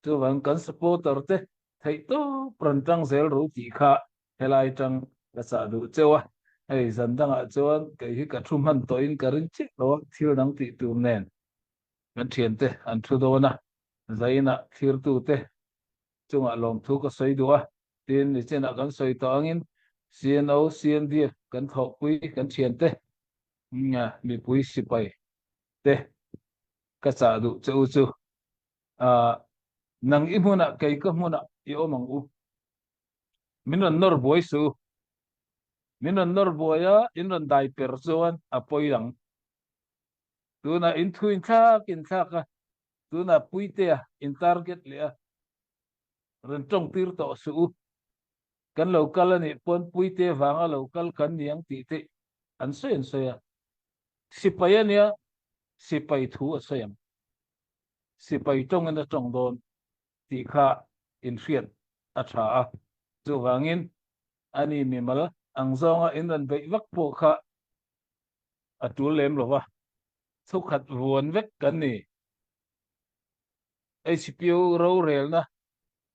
Chuvang kan supporter te theihtawp rawn tang zel ru tih kha helai tang ka chah duh cheu a. Hei zan dangah chuan kei hi ka thu hman tawhin ka ring chiah lo a, thil dang tih tur nen kan thiante an thu dawn a, zainah thlirtute chungah lawmthu ka sawi duh a. Tin, nichinah kan sawi tawh angin CNO, CNDF kan thawhpui kan thiante mipui sipai te ka chah duh che u chu ah nang i hmunah kei ka hmunah i awm ang u min rawn nawr buai suh u min rawn nawr buai a in rawn dai per chuan a pawi ang tunah in thu in thlak in thlak a tunah puitea in target leh a rawn tawng tir tawh suh u kan lo kal a nih pawn puite vanga lo kal kan ni ang tih te an sawi an sawi a Sipai a nia, sipai thu a sawi ang. Sipai tawngin a tawng dawn tih kha inhriat a tha a. Chuvangin a ni mimal ang zawnga in rawn beih vak pawh kha a tul lem lo va, thukhat vuan vek kan ni. HPO rorelna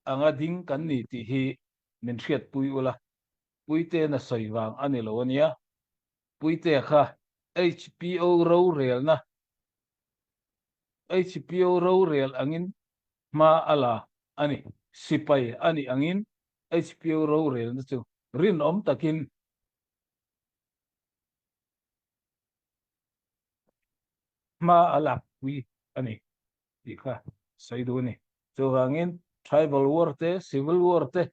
anga ding kan ni tih hi min hriatpui ula, Puite'n a sawi vang a ni lo a nia. Puitea kha HPO rorelna HPO rorel angin hma a la a ni. Sipai a nih angin HPO rorelna chu rinawm takin hma a lakpui a ni tih kha sawi duh a ni. Chuvangin Tribal War te, Civil War te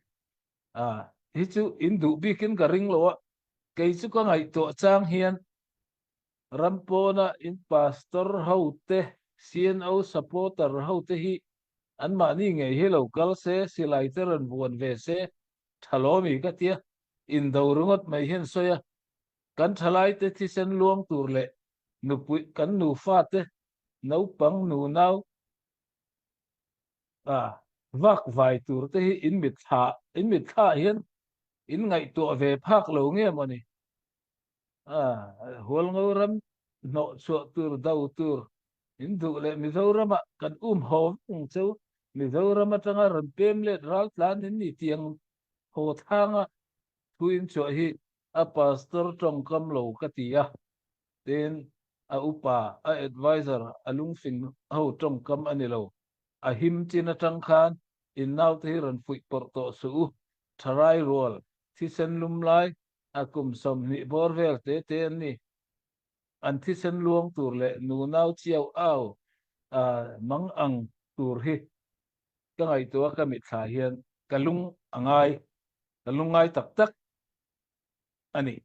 hi chu in duh bikin ka ring lo a, kei chu ka ngaihtuah chang hian ram pawna in pastor ho te, CNO supporter ho te hi anmahni ngei hi lo kal se, silai te rawn vuan ve se tha lawmi ka tia, indo ringawt mai hian sawi a, kan thalaite thisen luang tur leh nupui kan nufa te naupang nunau a vak vai tur te hi in mitthla in mitthla hian in ngaihtuah ve phak lo nge maw ni a Hualngo ram hnawh chhuah tur do tur in duh leh Mizoramah kan um haw vek ang cheu Mizoram atanga rawn pem let ral tlan in ni tiang haw thanga thu in chhuah hi a pastor tawngkam lo ka ti a, tin a upa, a adviser, a lungfing ho tawngkam a ni lo. A him chin atang khan in naute hi rawn fuih pawrh tawh suh u, tharai rual, thisen lum lai, a kum 20 bawr vel te te an ni. An thisen luang tur leh nunau chiau au mang ang tur hi ka ngaihtuah ka mitthla hian ka lung a ngai, ka lung ngai tak tak a ni.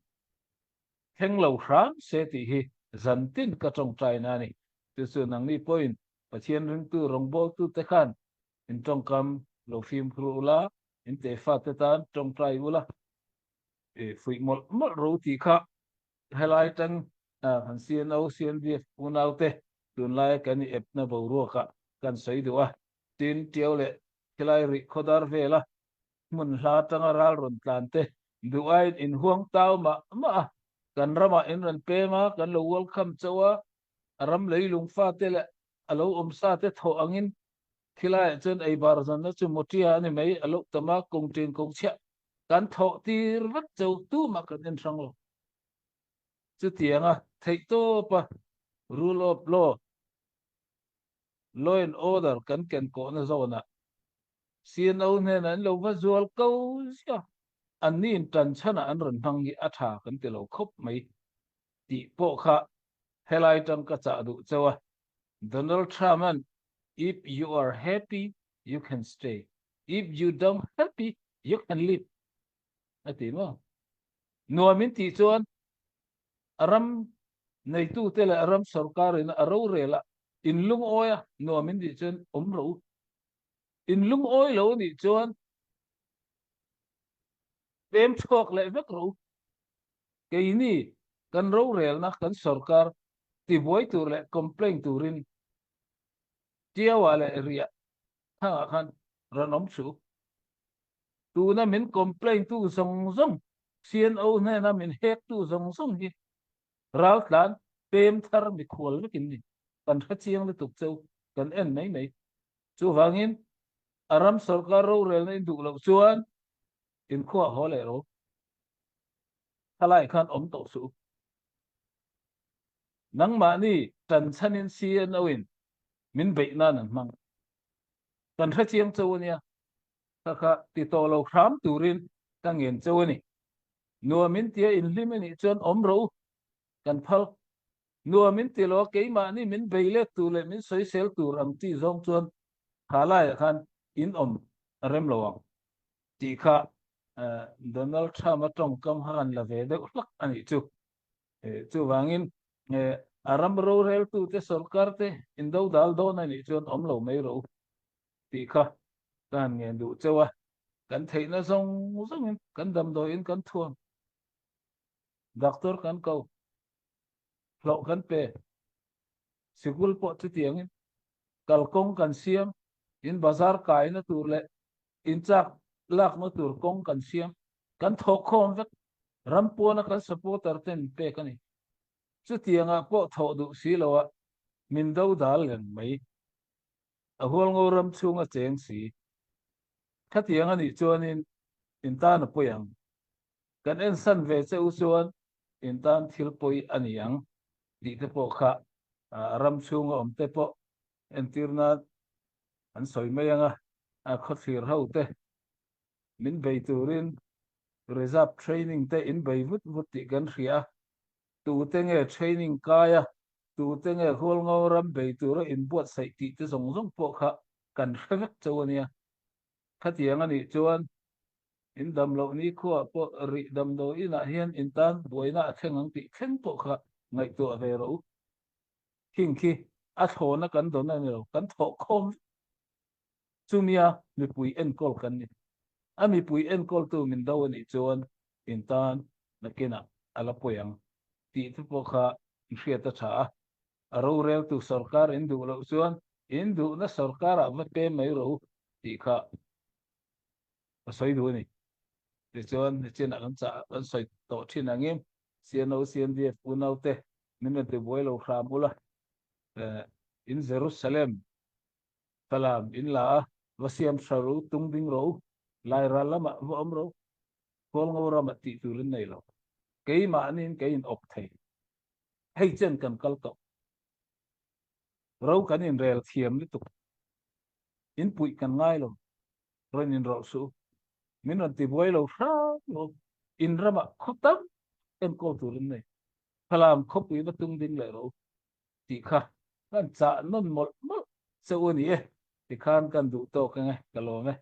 Thleng lo hram se tih hi zan tin ka tawngtaina a ni. Chu chu nangni pawhin Pathian ringtu rawngbawltute khan in tawngkam lo fimkhur ula, in tefate tan tawngtai ula, fuih mawlh mawlh ro tih kha helai tang kan CNO, CNDF unaute tunlaia kan i epna boruakah kan sawi duh a. Tin, Tiau leh khilai rih khawdar vela hmun hla atanga ral rawn tlan te duh aiin inhuang tau mah mah a, kan ramah in rawn peng a, kan lo welcome chauh a, a ram leilung fate leh a lo awm sa te thawh angin khilaiah chuan eibar zanna chu motia a ni mai, a loh tam a, kawngṭin kawngchhiah kan thawh tir vek chauh tumah kan en hrang lo. Chutianga theihtawpa rule of law, Law and order kan ken kawhna zawnah CNO hnenah an lo va zual ko zia. Anni in tan chhanah an rawn hmang hi a tha kan ti lo khawp mai tih pawh kha helai tang ka chah duh chauh a. Donald Trump-a'n If you are happy, you can stay. If you don't happy, you can leave a ti maw? Nuam in tih chuan a ram neitute leh a ram sorkarin a rorel a, in lungawi a nuam in tih chuan awm rawh u. In lungawi lo nih chuan pem chhuak leh vek rawh u. Keini kan rorelna kan sorkar tibuai tur leh complain turin Tiauah leh Riah thangah khan rawn awm suh u. Tuna min complain tu zawng zawng, CNO hnena min hek tu zawng zawng hi raltlan pem thar mikhual vekin ni. Kan hre chiang lutuk cheu, kan en mai mai. Chuvangin a ram sorkar rorelna in duh loh chuan inkhuah haw leh ro. Thalai khan awm tawh suh u. Nangmahni tanchhanin CNO in min beih nan an hmang. Kan hre chiang cheu a nia. Kha kha ti tawh lo hram turin ka ngen cheu a ni. Nuam in tia inhlim a nih chuan awm rawh u, kan phal. Nuam in ti lo a, keimahni min bei let tur leh min sawisel tur ang tih zawng chuan kha laiah khan in awm a rem lo ang tih kha Donald Trump-a tawngkam kha kan la ve deuh hlak a nih chu. Chuvangin a ram roreltute sorkar te indodal dawn a nih chuan awm lo mai rawh u tih kha ka han ngen duh chauh a, kan theihna zawng zawngin kan damdawiin kan thuam, doctor kan ko, hlawh kan pe, sikul pawh chutiangin kalkawng kan siam, in bazar kaina tur leh in chak lakna tur kawng kan siam, kan thawkkhawm vek, ram pawna kan supporter ten pek a ni. Chutiangah pawh thawh duh si loah min dodal reng mai. A hualngo ram chhunga cheng si. Khatiang a nih chuanin in tan a pawi ang. Kan ensan ve che u chuan in tan thil pawi a ni ang tih te pawh kha a ram chhunga awm te pawh entir nan an sawi mai ang a, a khawthlir ho te min bei turin reserve training te in bei vut vut tih kan hria a, tute nge training kai a, tute nge hualngo ram bei tura inbuatsaih tih te zawng zawng pawh kha kan hre vek chauh a nia. Khatiang a nih chuan in dam loh nikhuaah pawh rih damdawi inah hian in tan buaina a thleng ang tih thleng pawh kha ngaihtuah ve rawh u. Khing khi a thlawna kan dawn a ni lo, kan thawh khawm vek. Chumia mipui enkawl kan ni. A mipui enkawltu min do a nih chuan in tan nakinah a la pawi ang tih te pawh kha in hriat a tha a. A roreltu sorkar in duh loh chuan in duhna sorkarah va pem mai rawh u tih kha ka sawi duh a ni. Tichuan nichinah kan chah kan sawi tawh thin angin CNO CNDF unaute min rawn tibuai lo hram ula in Jerusalem Falam in la a, va siam hra ro, tung ding ro, Lairal lamah va awm ro, Kawlngo ramah tih tur in nei lo. Keimahniin kei in awp thei. Hei chen kan kal tawh. Ro kan inrel thiam lutuk. In puih kan ngai lo. Rawn inrawlh suh u. Min rawn tibuai lo hram lo. In ramah khaw tam enkawl tur in nei. Falam khawpui va tung ding leh ro. tih kha kan chah nawn mawlh mawlh che u a ni e, tikhan kan duh tawk ang e, ka lawm e.